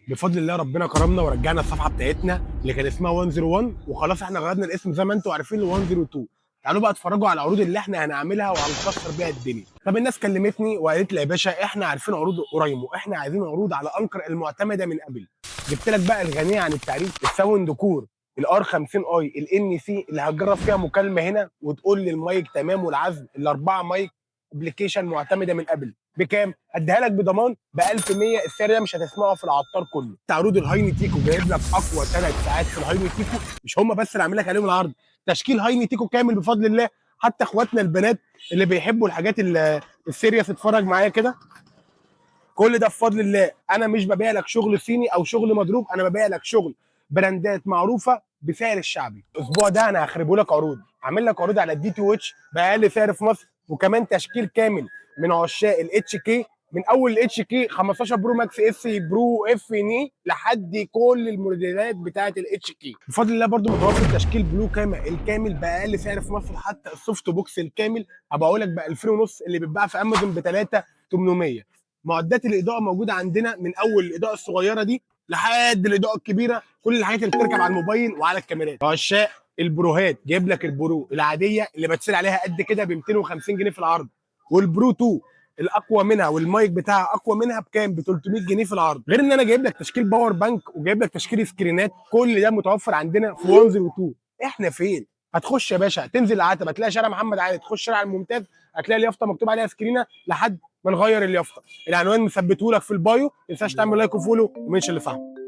بفضل الله ربنا كرمنا ورجعنا الصفحة بتاعتنا اللي كان اسمها 101، وخلاص احنا غيرنا الاسم زي ما انتم عارفين ل 102. تعالوا بقى اتفرجوا على العروض اللي احنا هنعملها وهنكسر بيها الدنيا. طب الناس كلمتني وقالت لي يا باشا احنا عارفين عروض اورايمو، احنا عايزين عروض على انكر المعتمدة من قبل. جبت لك بقى الغنية عن التعريف، ال soundcore ال R 50 i ال NC اللي هتجرب فيها مكالمة هنا وتقول لي المايك تمام والعزل، الاربعة mic application معتمدة من قبل. بكام؟ هديها لك بضمان ب 1100. السعر ده مش هتسمعه في العطار كله. عروض الهايني تيكو، جايب لك اقوى 3 ساعات في الهايني تيكو. مش هم بس اللي عامل لك عليهم العرض، تشكيل هايني تيكو كامل بفضل الله. حتى اخواتنا البنات اللي بيحبوا الحاجات ال serious اتفرج معايا كده. كل ده بفضل الله. انا مش ببيع لك شغل صيني او شغل مضروب، انا ببيع لك شغل براندات معروفة بسعر الشعبي. الاسبوع ده انا هخربه لك عروض، عامل لك عروض على ال DTH باقل سعر في مصر، وكمان تشكيل كامل من عشاق ال HK، من اول ال HK 15 Pro Max S Pro F ني لحد كل الموديلات بتاعه ال HK. بفضل الله برده متوفر تشكيل Blue Cam الكامل باقل سعر في مصر، حتى ال soft box الكامل هبقى لك ب 2000 ونص اللي بيتباع في امازون ب 3800. معدات الاضاءة موجودة عندنا من اول الاضاءة الصغيرة دي لحد الاضاءة الكبيره، كل الحاجات اللي بتركب على الموبايل وعلى الكاميرات. عشاق البروهات، جايب لك ال Pro العادية اللي بتسير عليها قد كده ب 250 جنيه في العرض، وال Pro 2 الاقوى منها والمايك بتاعها اقوى منها بكام؟ ب 300 جنيه في العرض. غير ان انا جايب لك تشكيل power bank وجايب لك تشكيل سكرينات، كل ده متوفر عندنا في 102. احنا فين؟ هتخش يا باشا تنزل العتبة هتلاقي شارع محمد علي، تخش شارع الممتاز هتلاقي اليافطه مكتوب عليها سكرينه لحد ما نغير اليافطه. العنوان مثبتة لك في ال bio. ما تنساش تعمل like و follow و mention لصاحبك.